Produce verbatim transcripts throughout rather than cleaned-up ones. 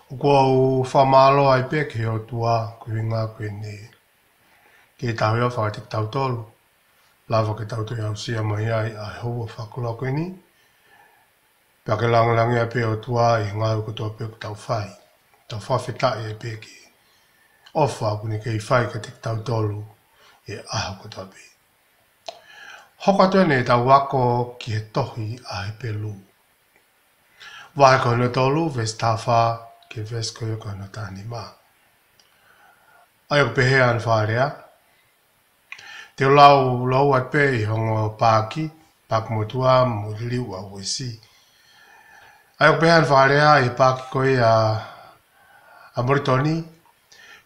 ʻOku ou fakamālō ai pē ki he ʻOtua koeʻuhinga ko ʻene kei tauhi ʻofa kiate kitautolu. Lava ke tau toe aʻusia mai ai ʻa e houa fakakoloa ko eni. Pea ke langilangiʻia pē ʻOtua ʻi he ngāue kotoa pē ʻoku tau fai. Tau fakafetaʻi ai pē ki he ʻofa ʻoku ne kei fai kiate kitautolu ʻi he ʻaho kotoa pē. Hoko atu eni ʻetau ako ki he tohi ʻa Hepelū. Vahe ko hono tolu, veesi taha fā ki he veesi ko ia ko hono taha nima. ʻA ia ʻoku pehē hono fakalea. Te u lau lau atu pē ʻi he ongo paaki, paaki motuʻa mo e liliu ʻa Uesi. ʻA ia ʻoku pehē hono fakalea ʻi he paaki ko ia ʻa Molitoni,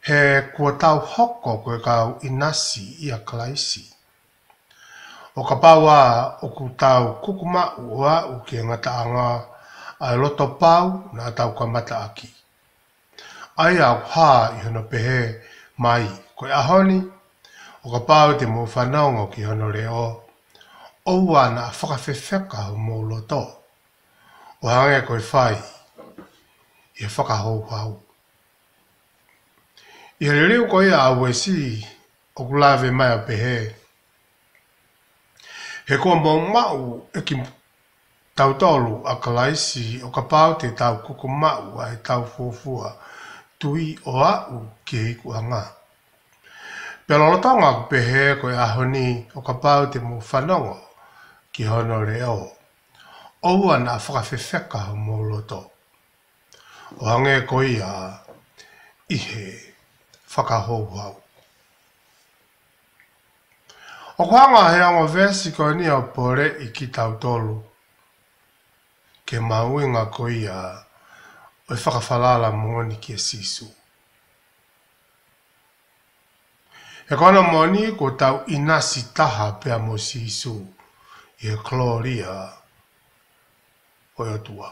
he kuo tau hoko ko e kau ʻinasi ʻia Kalaisi. ʻO kapau ʻoku tau kuku maʻu ʻo aʻu ki he ngataʻanga ʻa e loto pau naʻa tau kamata ʻaki. ʻA ia ʻoku hā ʻi hono pehē mai, ko e ʻaho ni, ʻo kapau te mou fanongo ki hono leʻo, ʻoua naʻa fakafefeka homou loto, ʻo hangē ko e fai ʻi he fakahouhau. ʻI he liliu ko ia ʻa Uesi ʻoku lave mai ʻo pehē, he kuo mou maʻu ʻe kitautolu ʻa Kalaisi ʻo kapau te tau kuku maʻu ʻa ʻetau fuofua tui ʻo aʻu ki he ikuʻanga. Pea lolotonga ʻoku pehē ko e ʻaho ni ʻo kapau te mou fanongo ki hono leʻo, ʻoua naʻa fakafefeka homou loto, ʻo hangē ko ia ʻi he fakahouhau. ʻOku hanga he ongo veesi ko eni ʻo poleʻi kitautolu ki he mahuʻinga ko ia ʻo e fakafalala moʻoni kia Sīsū. He ko hono moʻoni kuo tau ʻinasi taha pea mo Sīsū ʻi he kolōlia ʻo e ʻOtua.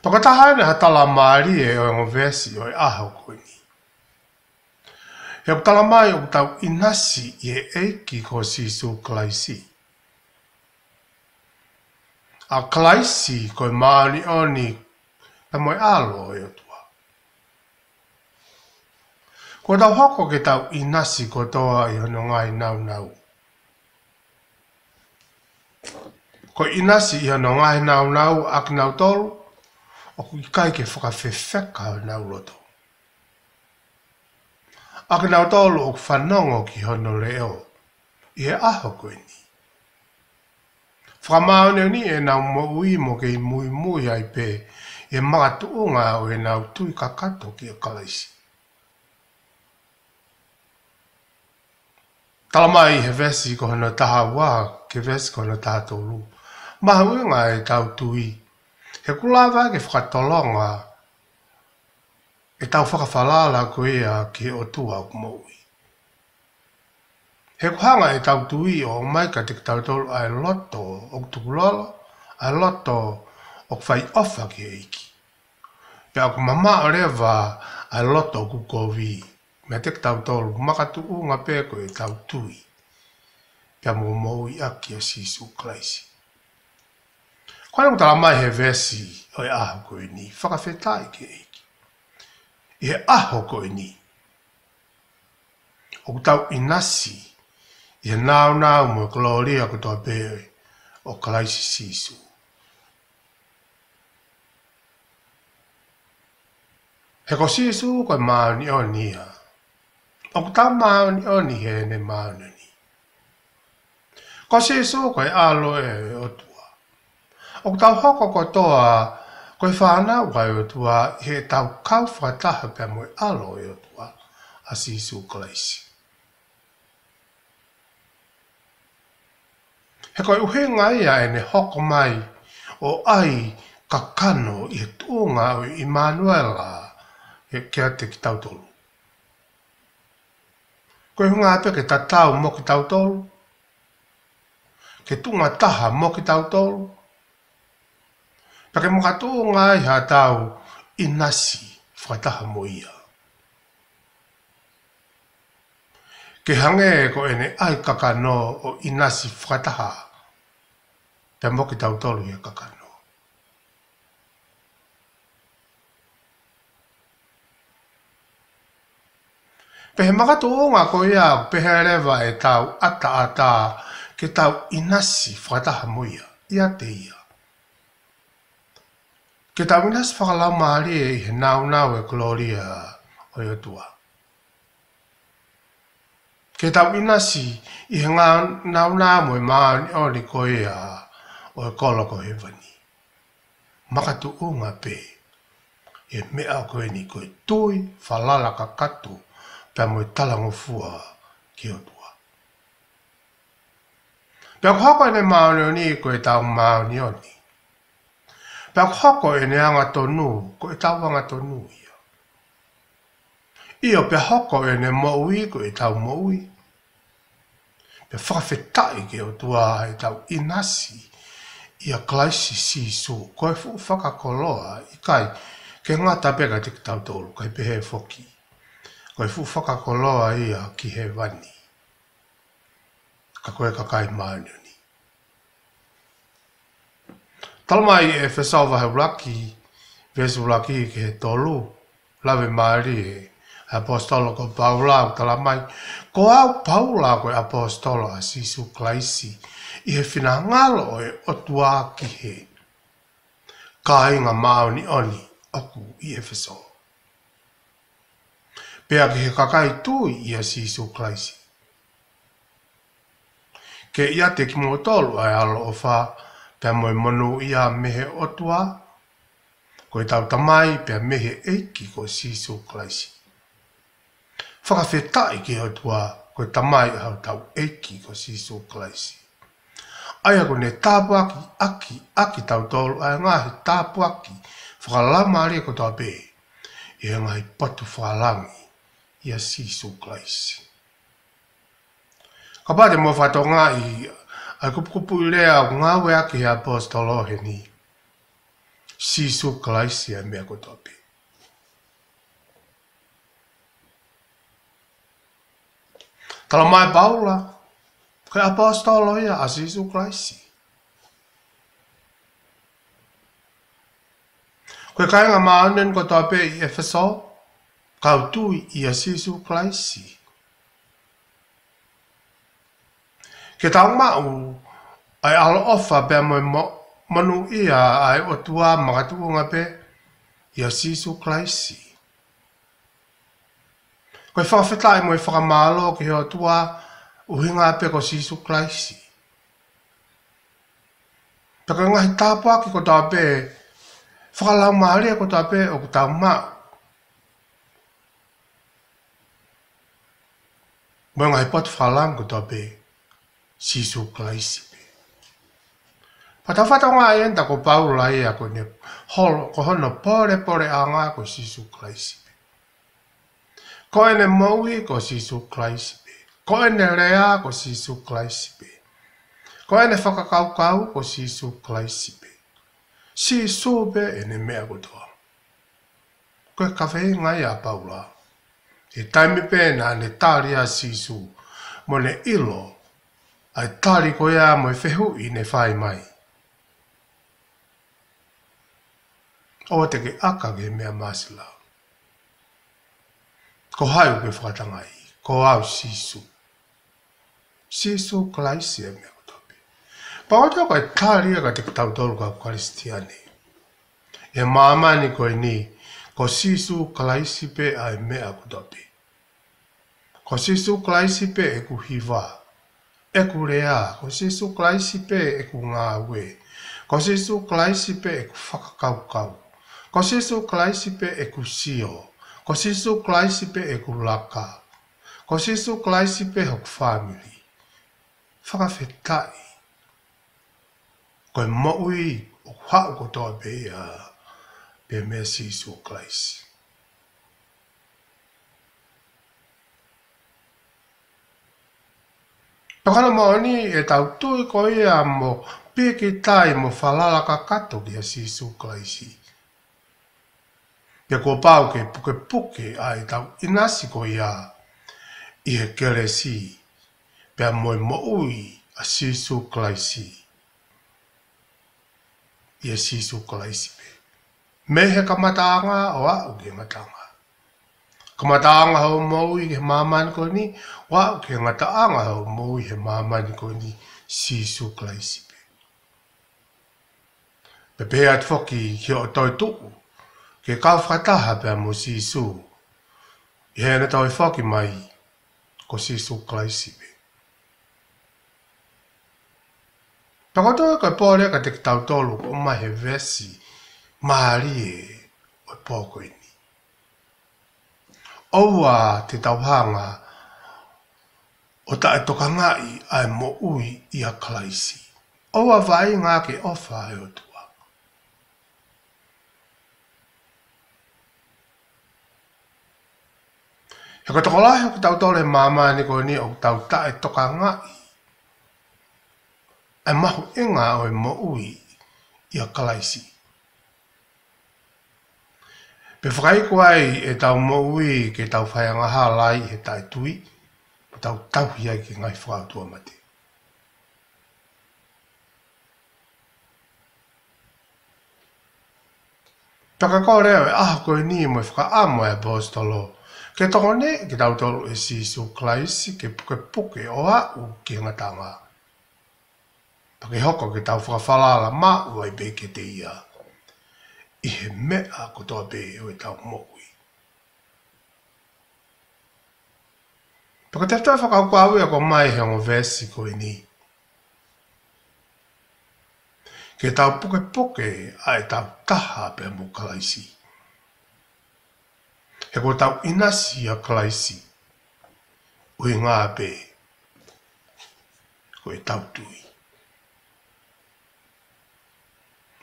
Tokotaha eni ha tala mālie ʻo e ongo veesi ʻo e ʻaho ko eni. He ʻoku tala mai ʻoku tau ʻinasi ʻi he ʻEiki ko Sīsū Kalaisi. ʻA Kalaisi ko e māʻoniʻoni pea mo e ʻAlo ʻo e ʻOtua. Kuo tau hoko ke tau ʻinasi kotoa ʻi hono ngaahi nāunau. Ko e ʻinasi ʻi hono ngaahi nāunau ʻa kinautolu ʻoku ʻikai ke fakafefeka honau loto, ʻa kinautolu ʻoku fanongo ki hono leʻo ʻi he ʻaho ko eni. Fakamāʻoniʻoniʻi ʻenau moʻui mo kei muimui ai pē ʻi he makatuʻunga ʻo ʻenau tui kakato kia Kalaisi. Tala mai he veesi ko hono taha ua ki he veesi ko hono taha tolu, mahuʻinga ʻetau tui, he ʻoku lava ke fakatolonga ʻetau fakafalala ko ia ki he ʻOtua ʻoku moʻui. He ʻoku hanga ʻetau tui ʻo ʻomai kiate kitautolu ʻa e loto ʻoku tukulolo, ʻa e loto ʻoku fai ʻofa ki he ʻEiki. Pea ʻoku mamaʻo leva ʻa e loto ʻoku kovi meiate kitautolu makatuʻunga pē ko ʻetau tui pea mo e moʻui ʻaki ʻo Sīsū Kalaisi. Ko ʻene ʻoku tala mai he veesi ʻo e ʻaho ko eni, fakafetaʻi ki he ʻEiki. ʻI he ʻaho ko eni, ʻoku tau ʻinasi ʻi he nāunau mo e kolōlia kotoa pē ʻo Kalaisi Sīsū. He ko Sīsū ko e māʻoniʻoni ia. ʻOku tau māʻoniʻoni heʻene māʻoniʻoni. Ko Sīsū ko e ʻAlo ʻo e ʻOtua. ʻOku tau hoko kotoa ko e fānau ʻa e ʻOtua ʻi heʻetau kau fakataha pea mo e ʻAlo ʻo e ʻOtua, ʻa Sīsū Kalaisi. He ko e ʻuhinga ia ʻene hoko mai ʻo ʻai kakano ʻi he tuʻunga ʻo ʻImanuela, he kiate kitautolu. Ko e ʻuhinga pē ke tatau mo kitautolu, ke tuʻunga taha mo kitautolu, pea ke makatuʻunga ai haʻatau ʻinasi fakataha mo ia. Ke hangē ko ʻene ʻai kakano ʻo ʻinasi fakataha pea mo kitautolu ʻi he kakano. Pea he makatuʻunga ko ia, pea leva ʻetau ʻataʻatā ke tau ʻinasi fakataha mo ia, ʻiate ia. Ke tau ʻinasi fakalaumālie ʻi he nāunau ʻo e kolōlia ʻo e ʻOtua. Ke tau ʻinasi ʻi he ngā-, nāunau mo e māʻoniʻoni ko ia ʻo e kolo ko hēvani. Makatuʻunga pē ʻi he meʻa ko eni ko e tui, falala kakato, pea mo e talangofua ki he ʻOtua. Pea ʻoku hoko ʻene māʻoniʻoni ko ʻetau māʻoniʻoni. Pea ʻoku hoko ʻene angatonu ko ʻetau angatonu ia. ʻIo, pea hoko ʻene moʻui ko ʻetau moʻui. Pea fakafetaʻi ki he ʻOtua ʻetau ʻinasi ʻia Kalaisi Sīsū, ko e fuʻu fakakoloa, ʻikai ke ngata pē kiate kitautolu, kae pehē foki ko e fuʻu fakakoloa ia ki hēvani. Ka ko e kakai māʻoniʻoni. Talamai ʻe ʻEfesō vahe ʻuluaki, veesi ʻuluaki ki he tolu, laveʻi mai ʻe he ʻaposetolo ko Paula ʻo talamai, ko au Paula ko e ʻaposetolo ʻa Sīsū Kalaisi, ʻi he finangalo ʻo e ʻOtua ki he kāinga māʻoniʻoni ʻoku ʻi ʻEfesō. Pea ki he kakai tui ʻia Sīsū Kalaisi. Ke ʻiate kimoutolu ʻa e ʻaloʻofa, pea mo e monūʻia mei he ʻOtua, ko ʻetau Tamai, pea mei he ʻEiki ko Sīsū Kalaisi. Fakafetaʻi ki he ʻOtua, ko e Tamai ʻa hotau ʻEiki ko Sīsū Kalaisi. ʻA ia ʻoku ne tāpuakiʻaki, ʻaki kitautolu ʻa e ngaahi tāpuaki fakalaumālie kotoa pē, ʻi he ngaahi potu fakalangi ʻia Sīsū Kalaisi. Kapau te mou fakatokangaʻi ʻa e kupukupuʻi lea ʻoku ngāueʻaki ʻe he ʻaposetolo heni, Sīsū Kalaisi ʻa e meʻa kotoa pē. Talamai ʻe Paula, ko e ʻaposetolo ia ʻa Sīsū Kalaisi. Ko e kāinga māʻoniʻoni kotoa pē ʻi ʻEfesō, kau tui ʻia Sīsū Kalaisi. Ke tau maʻu ʻa e ʻaloʻofa pea mo e mo-, monūʻia ʻa e ʻOtua makatuʻunga pē ʻia Sīsū Kalaisi. Ko e fakafetaʻi mo e fakamālō ki he ʻOtua ʻuhinga pē ko Sīsū Kalaisi. Pea ko e ngaahi tāpuaki kotoa pē, fakalaumālie kotoa pē ʻoku tau maʻu, mo e ngaahi potu fakalangi kotoa pē, Sīsū Kalaisi pē. Pea tau fakatokangaʻi eni ko Paula ia ko ʻene holo, ko hono polepoleʻanga ko Sīsū Kalaisi pē. Ko ʻene moʻui ko Sīsū Kalaisi pē. Ko ʻene lea ko Sīsū Kalaisi pē. Ko ʻene fakakaukau ko Sīsū Kalaisi pē. Sīsū pē ʻene meʻa kotoa. Ko e kaveinga ia ʻa Paula. ʻI he taimi pē naʻa ne tali ʻa Sīsū, mo ne ʻilo ʻa e tali ko ia mo e fehuʻi ne fai mai, ʻoua te ke ʻaka ki he meʻa māsila. Ko hai ʻoku ke fakatangaʻi? Ko au Sīsū. Sīsū Kalaisi ʻa e meʻa kotoa pē. Pea ʻoku ʻikai ko e tali ia kiate kitautolu kau Kalisitiane ʻi he māmani ko eni, ko Sīsū Kalaisi pē ʻa e meʻa kotoa pē. Ko Sīsū Kalaisi pē ʻeku hiva, ʻeku lea, ko Sīsū Kalaisi pē ʻeku ngāue, ko Sīsū Kalaisi pē ʻeku fakakaukau, ko Sīsū Kalaisi pē ʻeku sio, ko Sīsū Kalaisi pē ʻeku laka, ko Sīsū Kalaisi pē hoku fāmili. Fakafetaʻi. Ko e moʻui ʻoku haʻu kotoa pē ia pē meia Sīsū Kalaisi. Pea ko hono moʻoni ʻetau tui ko ia mo pīkitai mo falala kakato kia Sīsū Kalaisi. Pea kuo pau ke pukepuke ʻa ʻetau ʻinasi ko ia ʻi he kelesi, pea mo e moʻui ʻa Sīsū Kalaisi. ʻIa Sīsū Kalaisi pē. Mei he kamataʻanga ʻo aʻu ki he ngataʻanga. Kamataʻanga hoʻo moʻui he māmani ko eni, ʻo aʻu ki he ngataʻanga hoʻo moʻui he māmani ko eni, Sīsū Kalaisi pē. Pea pehē atu foki ki hoʻo toetuʻu ke kau fakataha pea mo Sīsū ʻi heʻene toe foki mai, ko Sīsū Kalaisi pē. Pea ko e toe ko e pole kiate kitautolu ʻoku ʻomai he veesi mālie ʻo e pō ko eni. ʻOua te tau hanga ʻo taʻetokangaʻi ʻa e moʻui ʻia Kalaisi. ʻOua vaʻinga ke ʻofa ʻa e ʻOtua. He ko e tokolahi ʻo kitautolu he māmani ko eni ʻoku tau taʻetokangaʻi ʻa e mahuʻinga ʻo e moʻui ʻia Kalaisi. Pea fakaiku ai ʻetau moʻui ke tau faiangahala ai he taʻetui, mo tau tauhi ai ki he ngaahi fakaʻotuamate. Pea ko e kole ʻo e ʻaho ko eni mo e fakaʻamu ʻa e ʻaposetolo ke tokoneʻi kitautolu ʻe Sīsū Kalaisi ke pukepuke ʻo aʻu ki he ngataʻanga. Pea ke hoko ke tau fakafalala maʻu ai pē kiate ia ʻi he meʻa kotoa pē ʻo ʻetau moʻui. Pea ko e tefitoʻi fakakaukau ia ʻoku ʻomai he ongo veesi ko eni. Ke tau pukepuke ʻa ʻetau taha pea mo Kalaisi. He kuo tau ʻinasi ʻia Kalaisi, ʻuhinga pē ko ʻetau tui.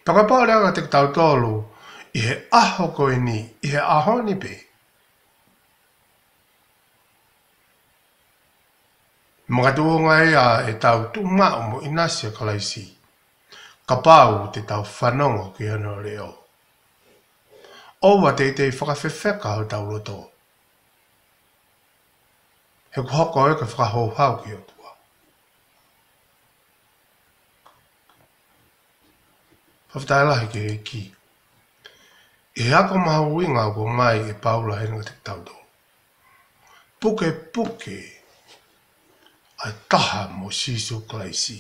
Pea ko e pole kiate kitautolu ʻi he ʻaho ko eni, ʻi he ʻaho ni pē, makatuʻunga ia ʻetau tuʻu maʻu mo ʻinasi ʻia Kalaisi, kapau te tau fanongo ki hono leʻo. ʻOua teitei fakafefeka hotau loto, he ʻoku hoko ia ko e fakahouhau ki he ʻOtua. Fakafetaʻi lahi ki he ʻEiki ʻi he ako mahuʻinga ʻoku ʻomai ʻe Paula heni kiate kitautolu. Pukepuke ʻa e taha mo Sīsū Kalaisi.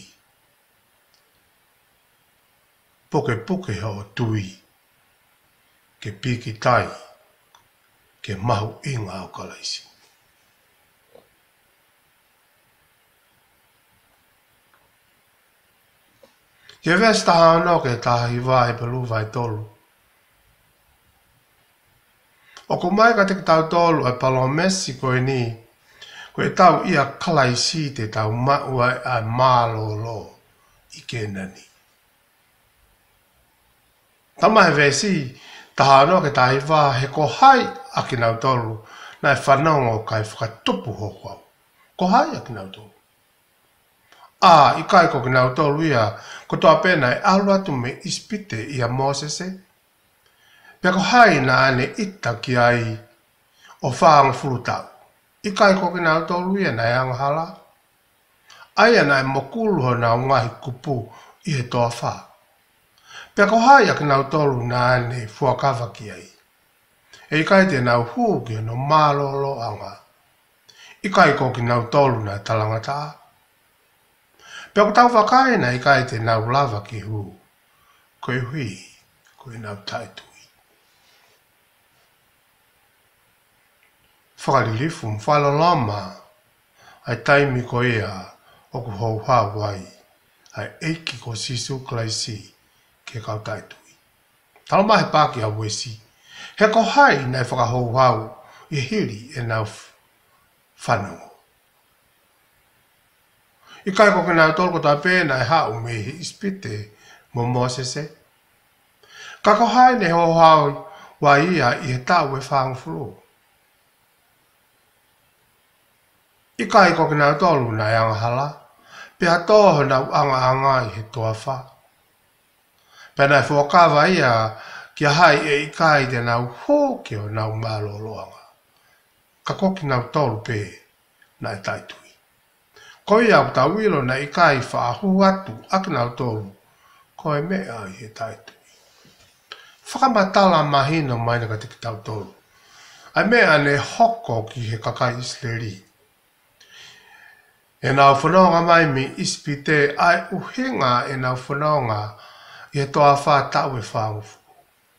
Pukepuke hoʻo tui ke pīkitai ki he mahuʻinga ʻo Kalaisi. Ki he veesi taha ono ki he taha hiva ʻi he Hepelū vahe tolu, ʻoku ʻomai kiate kitautolu ʻa e palōmesi ko eni, ko ʻetau ʻia Kalaisi te tau maʻu ai ʻa e mālōlō ʻi Kēnani. Talamai he veesi taha ono ki he taha hiva, he ko hai ʻa kinautolu naʻe fanongo kae fakatupu houhau? Ko hai ʻa kinautolu? ʻA, ʻikai ko kinautolu ia kotoa pē naʻe ʻalu atu mei ʻIsipite ʻia Mōsese? Pea ko hai naʻa ne ʻita ki ai ʻo fāngofulu taʻu? ʻIkai ko kinautolu ia naʻe angahala, ʻa ia naʻe mokulu honau ngaahi kupu ʻi he toafa? Pea ko hai ʻa kinautolu naʻa ne fuakava ki ai, ʻe ʻikai te nau hū ki hono mālōlōʻanga? ʻIkai ko kinautolu naʻe talangataʻa? Pea ʻoku tau vakai naʻe ʻikai te nau lava ke hū, koeʻuhi ko ʻenau taʻetui. Fakalilifu mo fakaloloma ʻa e taimi ko ia ʻoku houhau ai ʻa e ʻEiki ko Sīsū Kalaisi ki he kau taʻetui. Talamai he paaki ʻa Uesi, he ko hai naʻe fakahouhau ʻi he hili ʻenau f-, fanongo? ʻIkai ko kinautolu kotoa pē naʻe haʻu mei he ʻIsipite mo Mōsese? Ka ko hai naʻe houhau ai ia ʻi he taʻu ʻe fāngofulu? ʻIkai ko kinautolu naʻe angahala, pea tō honau angaʻanga ʻi he toafa? Pea naʻe fuakava ia kia hai ʻe ʻikai te nau hū ki honau mālōlōʻanga, ka ko kinautolu pē naʻe taʻetui. Ko ia ʻoku tau ʻilo naʻe ʻikai faʻa hū atu ʻa kinautolu ko e meʻa ʻi he taʻetui. Fakamatala mahino mai ena kiate kitautolu ʻA e meʻa ne hoko ki he kakai ʻIsileli ʻenau fononga mai mei ʻIsipite, ʻa e ʻuhinga ʻenau fononga ʻi he toafa taʻu ʻe fāngofulu.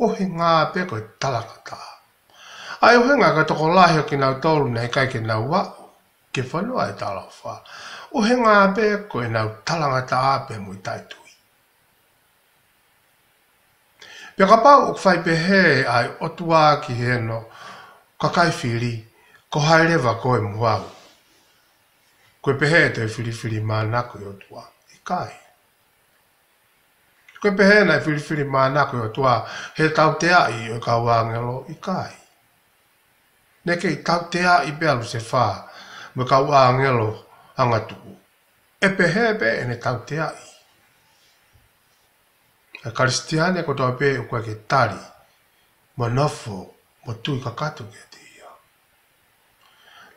ʻUhinga pē ko e talangataʻa. ʻA e ʻuhinga ko e tokolahi ʻo kinautolu naʻe ʻikai ke nau aʻu ki he fonua ʻo e talaʻofa. ʻUhinga pē ko ʻenau talangataʻa pea mo e taʻetui. Pea kapau ʻoku fai pehē ʻa e ʻOtua ki hono kakai fili, ko hai leva koe mo au? Ko e pehē ʻe toe filifilimānako ʻa e ʻOtua? ʻIkai. Ko e pehē naʻe filifilimānako ʻa e ʻOtua he tauteaʻi ʻo e kau ʻāngelo? ʻIkai. Naʻe kei tauteaʻi pē ʻa Lusefā mo e kau ʻāngelo angatuʻu. ʻE pehē pē ʻene tauteaʻi ʻa e Kalisitiane kotoa pē ʻoku ʻikai ke tali mo nofo mo tui kakato kiate ia.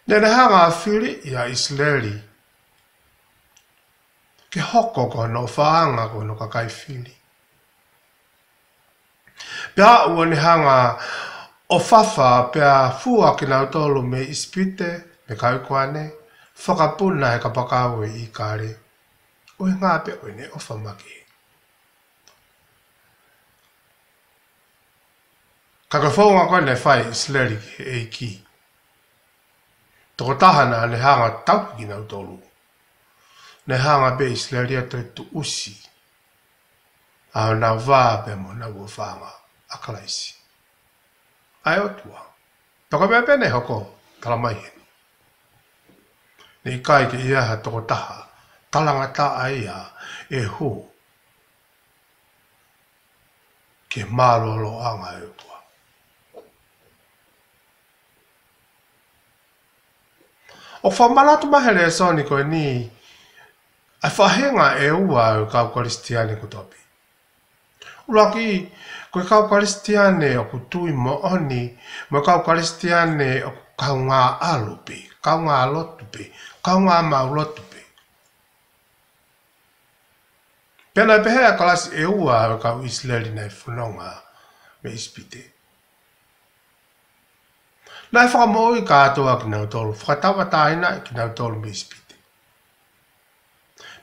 Naʻa ne hanga ʻo fili ʻa ʻIsileli ke hoko ko hono ʻofaʻanga ko hono kakai fili. Pea ʻoku ne hanga ʻo fafa pea fua kinautolu mei ʻIsipite, mei he kau ikuane, fakapuna he kapakau ʻo e ʻikale. ʻUhinga pē ko ʻene ʻofa makehe. Ka ko e founga ko ē naʻe fai ʻe ʻIsileli ki he ʻEiki, tokotaha naʻa ne hanga ʻo tauhi kinautolu, naʻe hanga pē ʻe ʻIsileli ʻo toe tuʻusi ʻa honau vā pea mo honau ʻofaʻanga ʻa Kalaisi, ʻa e ʻOtua. Pea ko e meʻa pē naʻe hoko, talamai heni, naʻe ʻikai ke ʻi ai ha tokotaha talangataʻa ia ʻe hū ki he mālōlōʻanga ʻo e ʻOtua. ʻOku fakamanatu mai he lēsoni ko eni ʻa e faʻahinga ʻe ua ʻo e kau Kalisitiane kotoa pē. ʻUluaki, ko e kau Kalisitiane ʻoku tui moʻoni, mo e kau Kalisitiane ʻoku kaungā ʻalu pē, kaungā lotu pē, kaungā maʻulotu pē. Pea naʻe pehē ʻa e kalasi ʻe ua ʻo e kau ʻIsileli naʻe fononga mei ʻIsipite. Naʻe fakamoʻui kātoa kinautolu, fakatauʻatāinaʻi kinautolu mei ʻIsipite.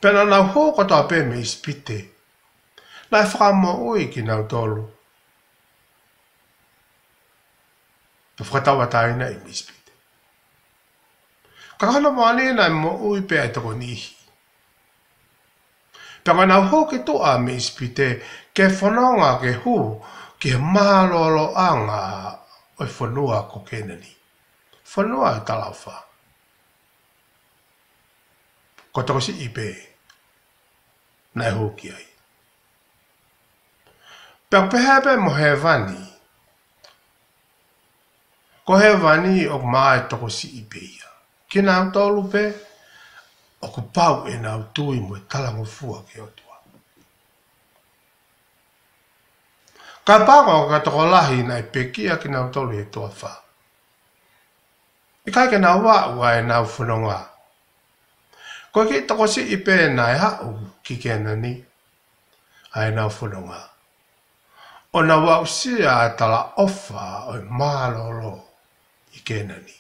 Pea naʻa nau hū kotoa pē mei ʻIsipite, naʻe fakamoʻui kinautolu, pea fakatauʻatāinaʻi mei ʻIsipite. Ka ko hono moʻoni naʻe moʻui pē ʻa e tokoniʻihi. Pea ko ʻenau hū ki tuʻa mei ʻIsipite ke fononga ke hū ki he mālōlōʻanga ʻo e fonua ko Kēnani, fonua ʻo e talaʻofa, ko e tokosiʻi pē naʻe hū ki ai. Pea ʻoku pehē pē mo hēvani. Ko hēvani ʻoku maʻa e tokosiʻi pē ia. Kinautolu pē ʻoku pau ʻenau tui mo e talangofua ki he ʻOtua. Kapau ko e tokolahi naʻe pekia kinautolu ʻi he toafa, ʻikai ke nau aʻu ʻa ʻenau fononga. Ko e kiʻi tokosiʻi pē naʻe aʻu ki Kēnani ʻa ʻenau fononga, ʻo nau aʻusia ʻa e talaʻofa ʻo e mālōlō ʻi Kēnani.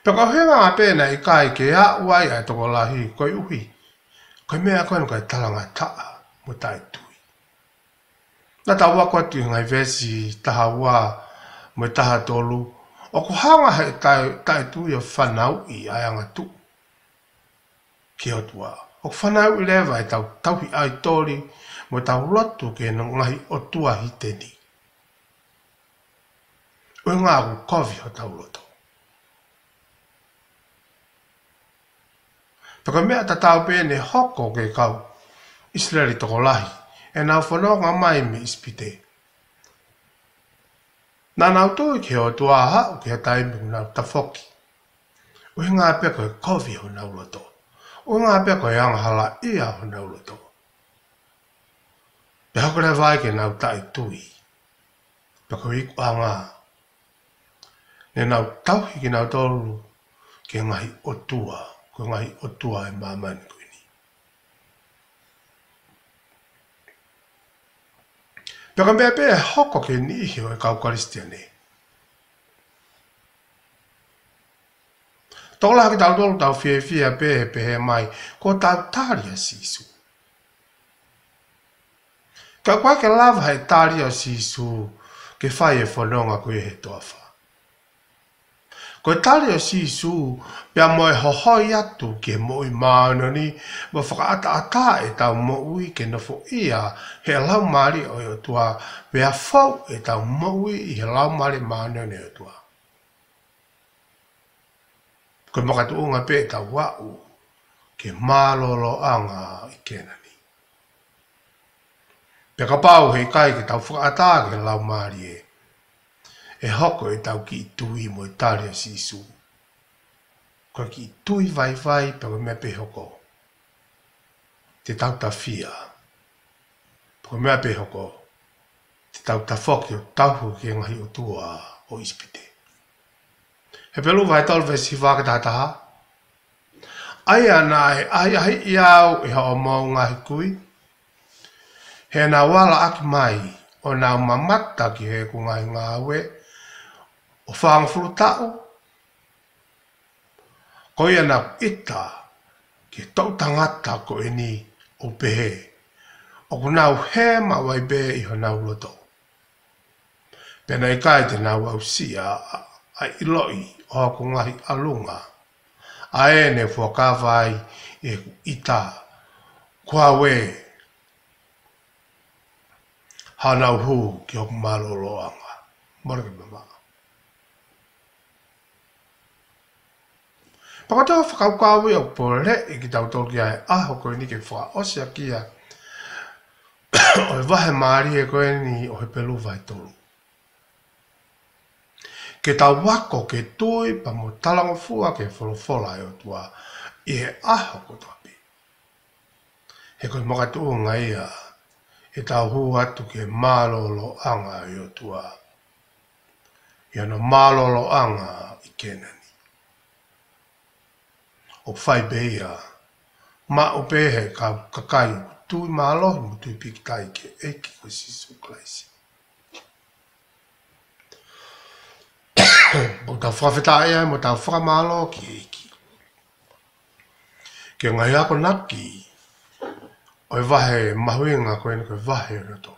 Pea ko e ʻuhinga pē naʻe ʻikai ke aʻu ai ʻa e tokolahi, koeʻuhi ko e meʻa ko ē ko e talangataʻa mo e taʻetui. Naʻa tau ako atu ʻi he ngaahi veesi taha ua mo e taha tolu, ʻoku hanga he taʻe-, taʻetui ʻo fanauʻi ʻa e angatuʻu ki he ʻOtua. ʻOku fanauʻi leva ʻetau tauhi ʻaitoli mo ʻetau lotu ki he ngaahi ʻotua hiteni. ʻUhinga ʻoku kovi hotau loto. Pea ko e meʻa tatau pē naʻe hoko ki he kau ʻIsileli tokolahi ʻenau fononga mai mei ʻIsipite. Naʻa nau tui ki he ʻOtua ʻo aʻu ki he taimi ʻoku nau tafoki. ʻUhinga pē ko e kovi honau loto. ʻUhinga pē ko e angahalaʻia honau loto. Pea hoko leva ai ke nau taʻetui. Pea ko e ikuʻanga, naʻa nau tauhi kinautolu ki he ngaahi ʻotua, ko e ngaahi ʻotua ʻo e māmani ko eni. Pea ko e meʻa pē ʻe hoko ki he niʻihi ʻo e kau Kalisitiane. Tokolahi kitautolu tau fiefia pē he pehē mai, ko ʻetau tali ʻa Sīsū. Ka ʻoku ʻikai ke lava he tali ʻa Sīsū ke fai e fononga ko ia he toafa. Ko e tali ʻo Sīsū, pea mo e hohoi atu ki he moʻui māʻoniʻoni, mo fakaʻataʻatā ʻetau moʻui ke nofoʻia he Laumālie ʻo e ʻOtua, pea fou ʻetau moʻui ʻi he Laumālie Māʻoniʻoni ʻo e ʻOtua. Ko e makatuʻunga pē ʻetau aʻu ki he mālōlōʻanga ʻi Kēnani. Pea kapau heʻikai ke tau fakaʻatā ki he Laumālie, ʻe hoko ʻetau kiʻi tui mo e tali ʻa Sīsū ko e kiʻi tui vaivai, pea ko e meʻa pē ʻe hoko, te tau tafia. Pea ko e meʻa pē ʻe hoko, te tau tafoki ʻo tauhi ki he ngaahi ʻotua ʻo ʻIsipite. Hepelū vahe tolu veesi hiva ki he taha taha. ʻA ia naʻe ʻahiʻahiʻi au ʻe hoʻomou ngaahi kui, he naʻa nau ala ʻaki mai, ʻo nau mamata ki heʻeku ngaahi ngāue ʻo fāngofulu taʻu. Ko ia naʻa ku ʻita ki he toʻu tangata ko eni ʻo pehē, ʻoku nau hema ʻo ai pē ʻi honau loto. Pea naʻe ʻikai te nau aʻusia ʻa e ʻiloʻi ʻo hoku ngaahi ʻalunga, ʻa ē ne fuakava ai ʻeku ʻita, ko au ē, haʻanau hū ki hoku mālōlōʻanga. Mole ke mamaʻo. Pea ko ʻetau fakakaukau ia ʻoku poleʻi kitautolu ki ai he ʻaho ko eni ke fakaʻosi ʻaki ia ʻo e vahe mālie ko eni ʻo Hepelū vahe tolu. Ke tau ako ke tui pea mo talangofua ki he folofola ʻa e ʻOtua ʻi he ʻaho kotoa pē. He ko e makatuʻunga ia ʻetau hū atu ki he mālōlōʻanga ʻo e ʻOtua, ʻi hono mālōlōʻanga ʻi Kēnani. ʻOku fai pē ia maʻu pē he kau kakai ʻoku tui mālohi mo tui pīkitai ki he ʻEiki ko Sīsū Kalaisi. ʻOku tau fakafetaʻi ai mo tau fakamālō ki he ʻEiki ki he ngaahi akonaki ʻo e vahe mahuʻinga ko eni, ko e vahe ʻo e loto.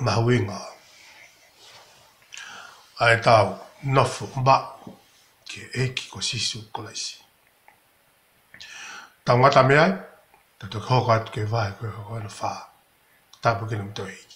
Mahuʻinga ʻa ʻetau nofo maʻu ki he ʻEiki ko Sīsū Kalaisi. Tau ngata mei ai, tau toki hoko atu ki he vahe ko hono fā. Tāpuekina kimoutolu.